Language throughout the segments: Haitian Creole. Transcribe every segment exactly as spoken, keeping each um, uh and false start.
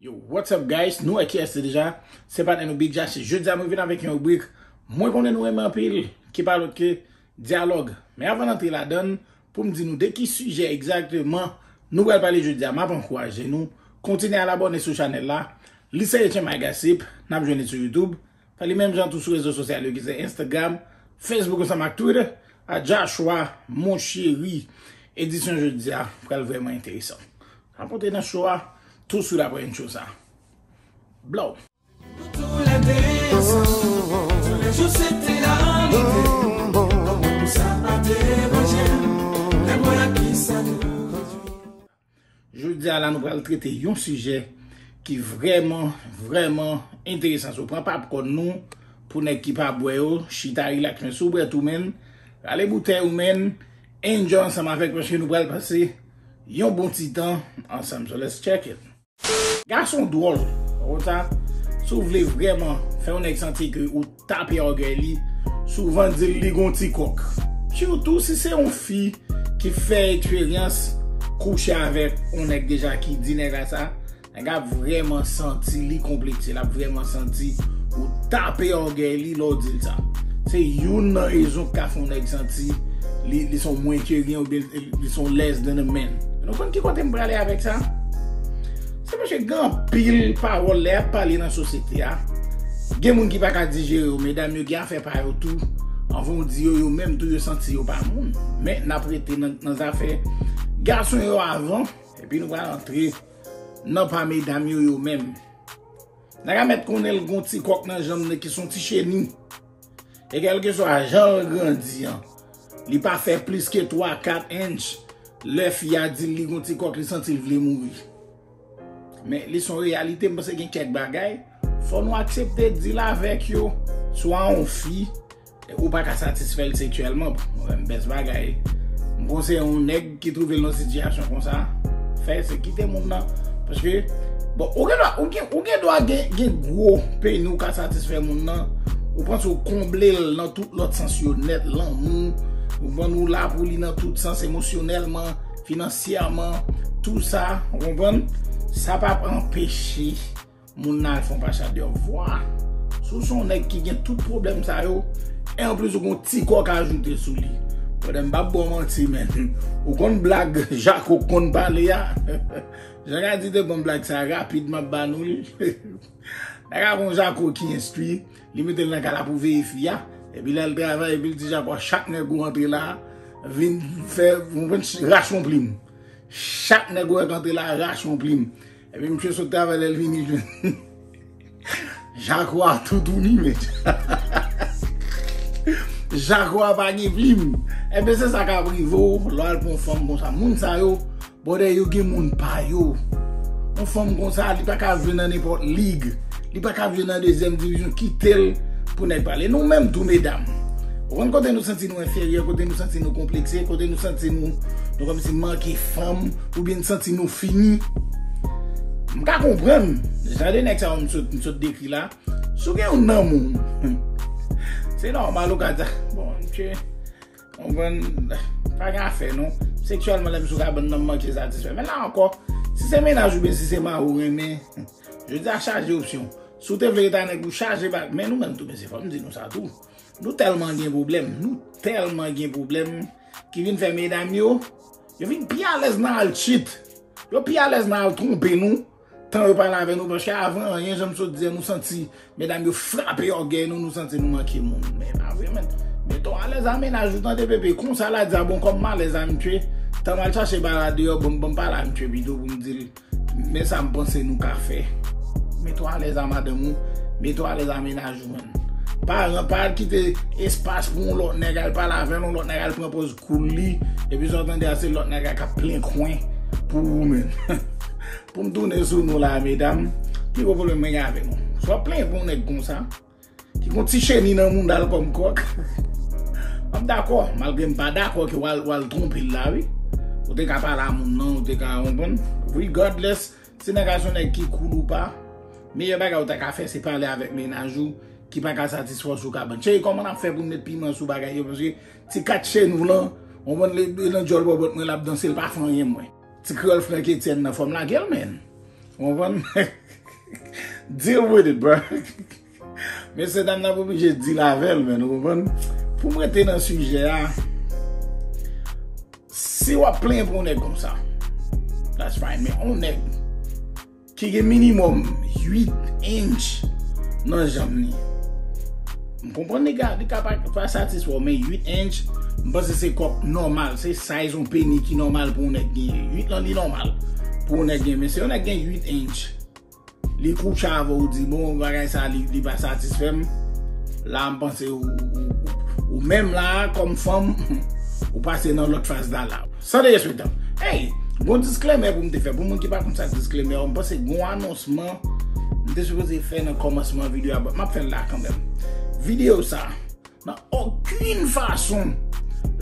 Yo, what's up guys? Nou wè kiyès se deja. Se patnè nou Big Jache. Jodi a mwen vin avèk yon ribrik mwen konnen nou renmen anpil, ki pa lòt ke dyalòg. Men avan n antre ladan l, pou m di nou de ki sijè egzakteman nou pral pale jodi a, m ap ankouraje nou kontinye al abòne sou chanèl la. Li se Etchen May Gossip, n ap jwenn li sou YouTube. Fè li menm jan tou sou rezo sosyal yo ki se Instagram, Facebook ansanm ak Twitter, a Joshua Mon Chéri. Edisyon jodi a pral vrèman enteresan. N ap monte nan show a tou swit apre intro sa. Blow! Tous les deux ans, tous les jours c'était la lide. Konprann pou sa pa deranje m. Lè m wè a kisa nou kondui. Jodi a la nou pral trete yon sijè ki vrèman, vrèman enteresan. So pran papkòn nou pou nèg ki pa bwè yo, chita rilaks men si w bwè tou men, rale boutèy ou men, enjoy ansanm avèk paske nou pral pase yon bon ti tan ansanm. So let's check it. Gason dwòl, ou konn sa? Si w vle vrèman fè yon nèg santi ke ou tape ògèy li, souvan di l li gon ti kòk. Sitou si se yon fi ki fè eksperyans kouche avèk yon nèg deja ki di nèg la sa, nèg ap vrèman santi li konplekse, l ap vrèman santi ou tape ògèy li lè w di l sa. Se youn nan rezon k ka fè yon nèg santi li, li se yon mwen ke gen oubyen li se yon less than a man. Nou konn ki kote m prale avèk sa? Se paske gen anpil pawòl lè y ap pale nan sosyete a. Gen moun ki pa ka dijere yo, medam yo gen afè pa yo tou. Anvan w di yo, yo menm tou yo santi yo pa moun. Men n ap rete nan, nan zafè gason yo avan, epi nou pral antre nan pa medam yo yo menm. Nèg la mèt konnen l gon ti kòk nan janm li ki se yon ti cheni. E kèlkeswa jan l grandi an, li pa fè plis ke twa, kat inch. Lè fi a di l li gon ti kòk, li santi l vle mouri. Men li se yon reyalite, m panse gen kèk bagay fò nou aksepte deal avèk yo. Swa yon fi, ou pa ka satisfè l seksyèlman. Bon, mwen menm bèst bagay. M konseye yon nèg ki twouve l nan sitiyasyon konsa, fè se kite moun nan. Paske, bon, ou gen dwa, ou gen, ou gen dwa gen, gen gwo peni ou ka satisfè moun nan. Ou panse ou konble l nan tout lòt sans yo nèt, lanmou. Ou konprann, ou la pou li nan tout sans, emosyonèlman, finansyèman, tou sa, ou konprann? Sa p ap anpeche moun nan al fè yon pachadè vwa. Si w se yon nèg ki gen tout pwoblèm sa yo, e anplis ou gon ti kòk ajoute sou li. Brother, m p ap ba w manti, men. Ou konn blag Jako konn pale a? Jan Gadi te ban m blag sa, rapid m ap ba nou li. Nèg la gon Jako ki enstwi, li mete l nan kay la pou veye fi a. Epi lè l travay, epi l di Jako a, chak nèg ou antre la, vin fè, rache yon plim. Chak nèg ou wè k antre la, rache yon plim. Epi misye sot travay, lè l vini jwenn Jako a toutouni, men. Jako a pa gen plim. Ebyen, se sa k ap rive w lè w al pran yon fanm konsa. Moun sa yo, brother, yo gen moun pa yo. Yon fanm konsa, li pa ka jwe nan nenpòt lig. Li pa ka jwe nan dezyèm divizyon. Kite l pou nèg pale. Nou menm tou, medam. Ou konn kote nou santi nou enferyè, kote nou santi nou konplekse, kote nou santi nou, nou kòmsi manke fanm, oubyen nou santi nou fini. M ka konprann jan de nèg sa yo m sot, m sot dekri la. Si w gen youn nan moun, se nòmal ou ka di, bon, misye, konprann, pa gen afè non. Seksyèlman, lè m sou kabann nan, m manke satisfè. Men la ankò, si se mennaj oubyen si se mari w renmen, jodi a chaje opsyon. Si w te vle rete a nèg ou, chaje bak. Men nou menm tou, mesye, fò m di nou sa tou. Nou tèlman gen pwoblèm, nou tèlman gen pwoblèm ki vin fè medam yo, yo vin pi alèz nan al cheat. Yo pi alèz nan al twonpe nou. Tan yo pale avè nou, paske avan anyen, jan m sot di a, nou santi medam yo frape ògèy nou, nou santi nou manke moun. Men pa vre, men. Mete w alèz a mennaj ou, tande, bebe. Konsa la di a, bon, kòm m alèz a misye, tan m al chache bagay la deyò, bon, ban m pale a misye pito pou m di l men sa m panse nou ka fè. Mete w alèz a madanm ou, mete w alèz a mennaj ou, menn. Paran, pa al kite espas pou yon lòt nèg al pale avè l, yon lòt nèg al pran pòz cool li, epi sa w tande a se lòt nèg la k ap plen kwen pou ou menm. Pou m tounen sou nou la, medam, pi gwo pwoblèm mwen gen avè nou. Si w ap plenyen pou yon nèg konsa, ki gon ti cheni nan mouda l kòm kòk, m ap dakò, malgre m pa dakò ke w al, w al twonpe l la, wi. Ou te ka pale a moun nan, ou te ka konprann. Regardless, si nèg la se yon nèg ki cool ou pa, meyè bagay ou ta ka fè, se pale avèk mennaj ou, ki pa ka satisfè w sou kabann. Cheri, kòman n ap fè pou n met piman sou bagay yo? Paske ti kat cheni w lan, w konprann, li, li nan djòl bòbòt mwen, l ap danse, l pa fè anyen, mwen. Ti kreyòl Frank Etienne nan, fò m lage l, menn. Ou konprann? Deal with it, bro. Mesye dam nan oblije deal avè l, men, ou konprann? Pou m rete nan sijè a, si w ap plenyen pou yon nèg konsa, that's fine, men yon nèg ki gen minimòm uit inch nan janm li. M konprann li ka, li ka pa, pa satisfè w, men uit inch, m panse se kòk nòmal, se size yon peni ki nòmal pou yon nèg gen. Uit lan li nòmal pou yon nèg gen, men si yon nèg gen uit inch, li kouche avè w, ou di, "Bon, bagay sa, li, li pa satisfè m." La, m panse ou, ou, ou, ou menm la, kòm fanm, ou pase nan lòt faz la, la. San derespektan. Hey, gon disclaimer pou m te fè. Pou moun ki pa konn sa k disclaimer, m panse gon anonsman m te sipoze fè nan kòmansman videyo a, but m ap fè l la kanmenm. Videyo sa, nan okenn fason,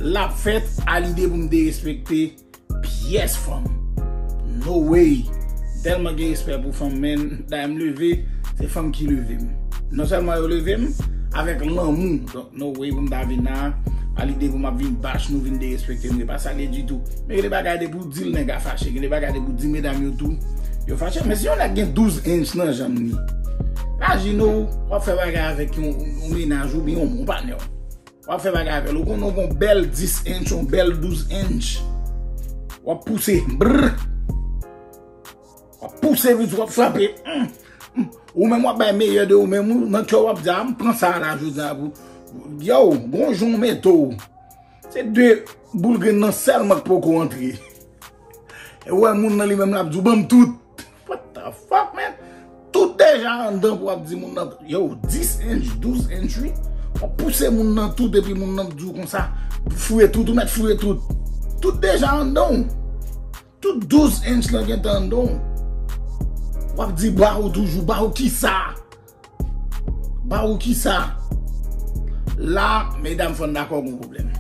l ap fèt a lide pou m derespekte pyès fanm. No way. Tèlman gen respè pou fanm, men, dayè m leve, se fanm ki leve m. Non sèlman yo leve m, avèk lanmou. Donk, no way pou m ta vin la, a lide pou m ap vin bash nou, vin derespekte nou. E pa sa l ye ditou. Men gen de bagay depi w di l nèg a fache. Gen de bagay depi w di medam yo tou, yo fache. Men si yon nèg gen douz inch nan janm li, imajine w, w ap fè bagay avèk yon, yon mennaj oubyen yon, yon patnè w. W ap fè bagay avè l. Ou konnen w gon bèl dis inch, yon bèl douz inch. W ap pouse. Brr. W ap pouse vit, w ap frape. Mm, mm. Ou menm w ap bay meyè de ou menm, ou nan kè w ap di, "A, m pran sa la jodi a pou." Yo, gon jan w mete w. Se de boul grenn nan sèlman k poko antre. E w wè moun nan li menm l ap di w, "Ban m tout." What the fuck, man? Tout deja anndan pou w ap di moun nan, yo, dis inch, douz inch, wi. W ap pouse moun nan tout, epi moun nan ap di w konsa, "Foure tout, ou mèt foure tout." Tout deja anndan w. Tout douz inch lan gentan anndan w. W ap di, "Ba ou toujou, ba ou kisa?" Ba ou kisa? La, medam, fò n dakò gon pwoblèm.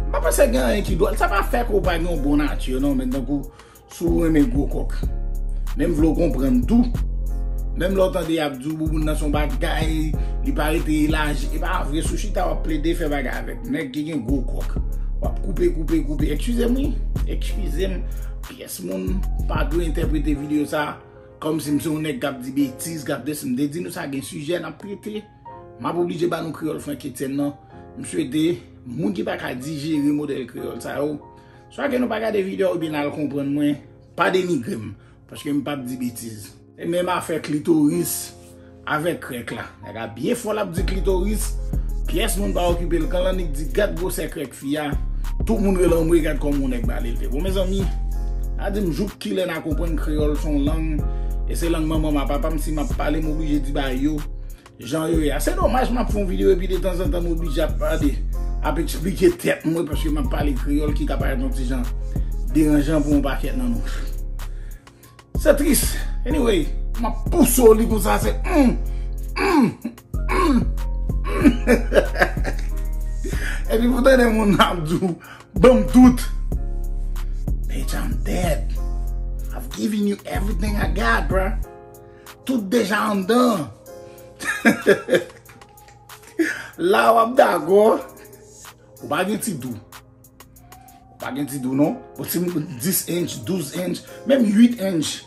M pa panse gen anyen ki dwòl. Sa pa fè ke w pa gen yon bon nati, non, men tankou si w renmen gwo kòk. Men m vle w konprann tou. Menm lè w tande y ap di w bouboun nan se yon bagay, li pa rete elaji. E pa vre, si w chita w ap plede fè bagay avèk nèg ki gen gwo kòk. W ap koupe, koupe, koupe. Eskize m, wi. Eskize m. Pyès moun pa dwe entèprete videyo sa a kòmsi m se yon nèg k ap di betiz, k ap desi. M te di nou sa gen sijè n ap trete. M ap oblije ba nou kreyòl Frank Etienne nan. M swete moun ki pa ka dijere modèl kreyòl sa yo, swa ke nou pa gade videyo oubyen n al konprann mwen, pa denigre m, paske m p ap di betiz. E menm afè klitoris avèk krèk la. Nèg la byen fò l ap di klitoris. Pyès moun pa okipe l. Kan l annik di, "Gad gwosè krèk fi a," tout moun rele anmwe, gad kòman yon nèg mal elve. Bon, mezanmi, a di m jouk kilè n a konprann kreyòl se yon lang, e se lang manman m ak papa m, si m ap pale, m oblije di bagay yo jan yo ye a. Se domaj m ap fè yon videyo epi detanzantan m oblije ap pale, ap eksplike tèt mwen, paske m ap pale kreyòl ki ka parèt yon ti jan deranjan pou yon pakèt nan nou. Se tris. Anyway, m ap pouse w li konsa, se, mm, mm, mm, mm. Epi pou tande moun ap di w, "Ban m tout." Bitch, I'm dead. I've given you everything I got, bruh. Tout deja anndan. La w ap dakò. Ou pa gen ti dou. Ou pa gen ti dou, non. Bon, ti dis inch, douz inch, menm uit inch.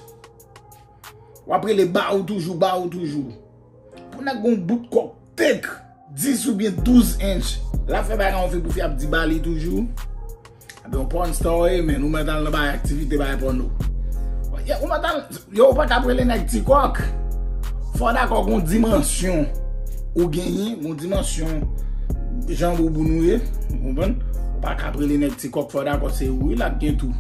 W ap rele ba ou toujou, ba ou toujou. Pou nèg gon bout kòk tek dis oubyen douz inch. L ap fè bagay anvi pou fi ap di ba li toujou. Ebyen, yon porn star, wi, men ou mèt al nan bay aktivite, bay pòno. Ou mèt al, yo, ou pa ka ap rele nèg ti kòk. Fò w dakò gon dimansyon ou genyen, gon dimansyon jan bouboun ou ye, ou konprann? Ou pa ka ap rele nèg ti kòk, fò w dakò se ou wi l ap gen tou.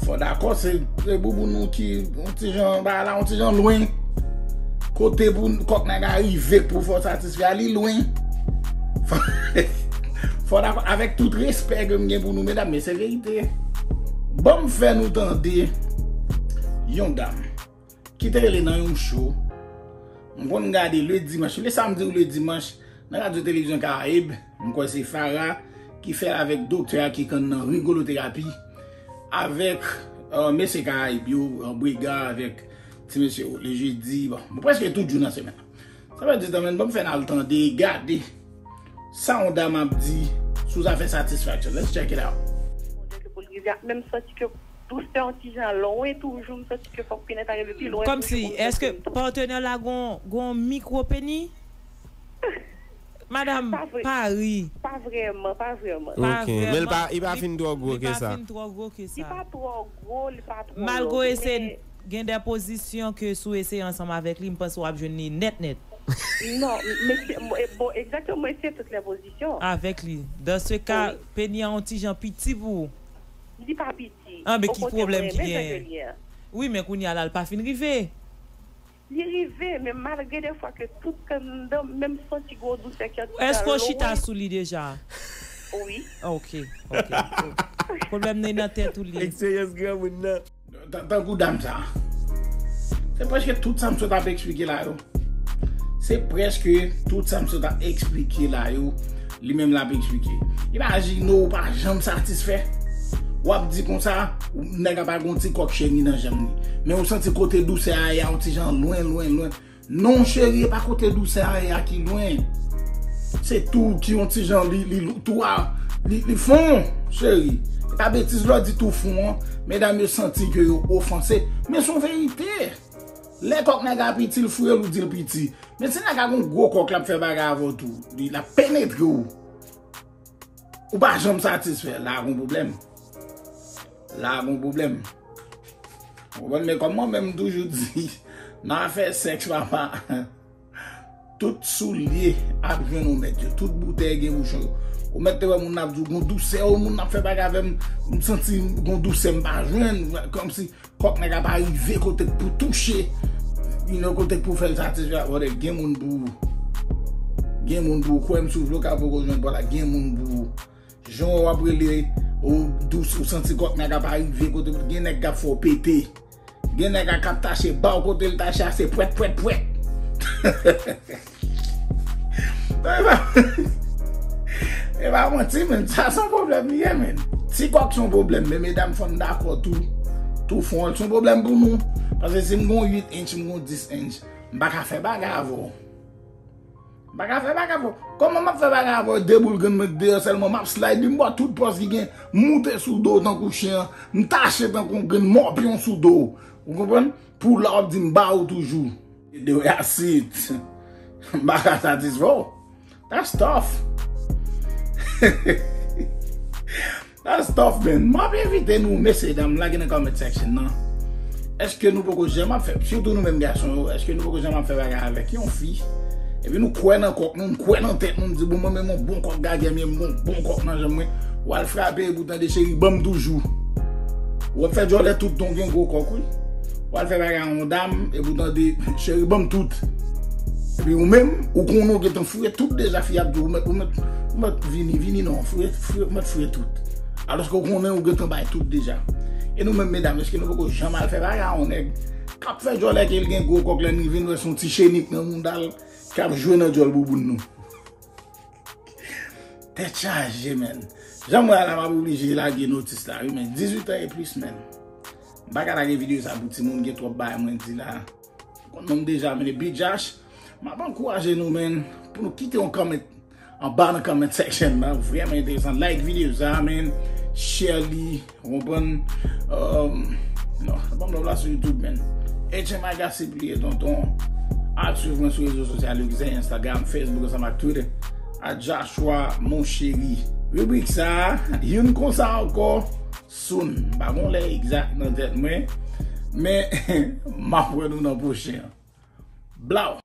Fò w dakò se, se bouboun ou ki, yon ti jan, ba la, yon ti jan lwen. Kote pou kòk nèg a rive pou fò w satisfè a, li lwen. Fò, fò dakò, avèk tout respè ke m gen pou nou, medam, men se verite. Ban m fè nou tande yon dam ki te rele nan yon show. M konn gade le dimanch, le samdi ou le dimanch, nan Radyo Televizyon Karayib, m kwè se Farah ki fè l avèk doktè a ki konn nan Rigolo Terapi, avèk, euh, mesye Karayib yo, euh, Brega avèk ti mesye yo, le jedi, bon, bon, prèske tout jou nan semèn nan. Sa vle di, tanmen, ban m fè n al tande, gade sa yon dam ap di sou zafè satisfaction. Let's check it out. Pou l rive ak menm santi ke dousè yon ti jan lwen toujou, m santi ke fòk Pinèt ta rive pi lwen toujou pou m santi m tou. Kòmsi, èske patnè la gon, gon mikwo peni? Madam, pa ri. Pa vrèman, pa vrèman. Ok, men li pa, li pa fin twò gwo ke sa. Li pa fin twò gwo ke sa. Li pa twò gwo, li pa twò lòd, men gen de pozisyon ke si w eseye ansanm avèk li, m panse w ap jwenn li nèt nèt. Non, mesye, bon, egzakteman, mwen eseye tout lè pozisyon. Avèk li. Dans ce cas, peni an yon ti jan piti pou ou. Li pa piti. Ah, men ki pwoblèm ki genyen? Wi, men kounye a la, l pa fin rive. Li rive, men malgre de fwa ke tout anndan menm santi gwo dousè ki an ti jan lwen. Èske w chita sou li deja? Wi. Ok, ok. Pwoblèm nan nan tèt ou li ye. Eksperyans granmoun nan. Tan-, tankou dam sa. Se prèske tout sa m sot ap eksplike la yo. Se prèske tout sa m sot ap eksplike la yo. Li menm l ap eksplike. Imajine w pa janm satisfè. W ap di konsa, nèg la pa gon ti kòk cheri nan janm li. Men ou santi kote dousè a ye a yon ti jan lwen, lwen, lwen. Non, cheri, e pa kote dousè a ye a ki lwen. Se tou ki yon ti jan li, li, tou a, li, li fon, cheri. E pa betiz lè w di tou fon an, medam yo santi ke yo ofanse. Men se yon verite. Lè kòk nèg la piti, l fouye l, ou di l piti. Men si nèg la gon gwo kòk, l ap fè bagay avè w tou. Li, l ap penetre w. Ou pa janm satisfè, la gon pwoblèm. La gon pwoblèm. Ou konprann, men kòm mwen menm m toujou di, nan afè sèks, papa, tout soulye ap jwenn yon mèt yo, tout boutèy gen bouchon yo. Ou mèt te wè moun ap di w gon dousè, o moun ap fè bagay avè m, m santi gon dousè m pa jwenn, kòmsi kòk nèg la pa rive kote k pou touche, you know, kote k pou fè l satisfè. Brother, gen moun pou ou. Gen moun pou ou. Kwè m, si w vle w ka poko jwenn pa w la, gen moun pou ou. Jan w ap rele, ou dous, ou santi kòk nèg la pa rive kote, gen nèg k ap fè w pete. Gen nèg la k ap tache ba w kote l tache a, se pwèt, pwèt, pwèt. Non, e pa, e pa manti, men. Sa se yon pwoblèm li ye, men. Ti kòk se yon pwoblèm, men medam, fò n dakò tou. Tou fon, se yon pwoblèm pou nou. Paske si m gon uit inch, m gon dis inch, m pa ka fè bagay avè w. M pa ka fè bagay avè w. Kòman m ap fè bagay avè w? De boul grenn mwen k deyò sèlman, m ap slide, m bò tout pòs ki gen, m moute sou do w tankou chen an, m tache tankou yon grenn mòpyon sou do w. Ou konprann? Pou la w ap di m ba ou toujou. De w asit. M pa ka satisfè w. That's tough. That's tough, man. M ap envite nou, mesye dam, lage nan comment section nan. Èske nou poko janm ap fè, sitou nou menm gason yo, èske nou poko janm ap fè bagay avèk yon fi? Epi nou kwè nan kòk nou, nou kwè nan tèt nou, nou di, bon, mwen menm yon bon kòk gagè m ye, m gon bon kòk nan janm mwen. W al frape, epi w tande, cheri, ban m toujou. W ap fè djòlè tout tan w gen gwo kòk, wi. W al fè bagay a yon dam, epi w tande, cheri, ban m tout. Epi ou menm, ou konnen w gentan fouye tout deja, fi ap di w, ou mèt, ou mèt, ou mèt vini, vini non, fouye, fouye, ou mèt fouye tout. Alòske ou konnen ou gentan bay tout deja. E nou menm medam, èske nou poko janm al fè bagay a yon nèg k ap fè djòlè ke l gen gwo kòk, lè n rive n wè se yon ti chenik nan mouda l k ap jwe nan djòl bouboun nou? Tèt chaje, men. Jan m wè a la, m ap oblije lage notis la, wi, men. Dizuit an e plis, men. M pa ka lage videyo sa pou timoun, gen twòp bagay mwen di la. Ou konn non m deja, men, Big Josh, m ap ankouraje nou, men, pou nou kite yon comment anba nan comment section nan. Vrèman enteresan. Like videyo sa, men. Share li. Ou konprann? Um, non, ban m love la sou YouTube, men. H M I Gossip li ye, tonton. Al swiv mwen sou rezo sosyal yo, ki se Instagram, Facebook, ansanm ak Twitter. A Joshua Mon Chéri. Ribrik sa, youn konsa ankò, soon. M pa gon lè egzak nan tèt mwen, men m ap wè nou nan pwochen an. Blaw!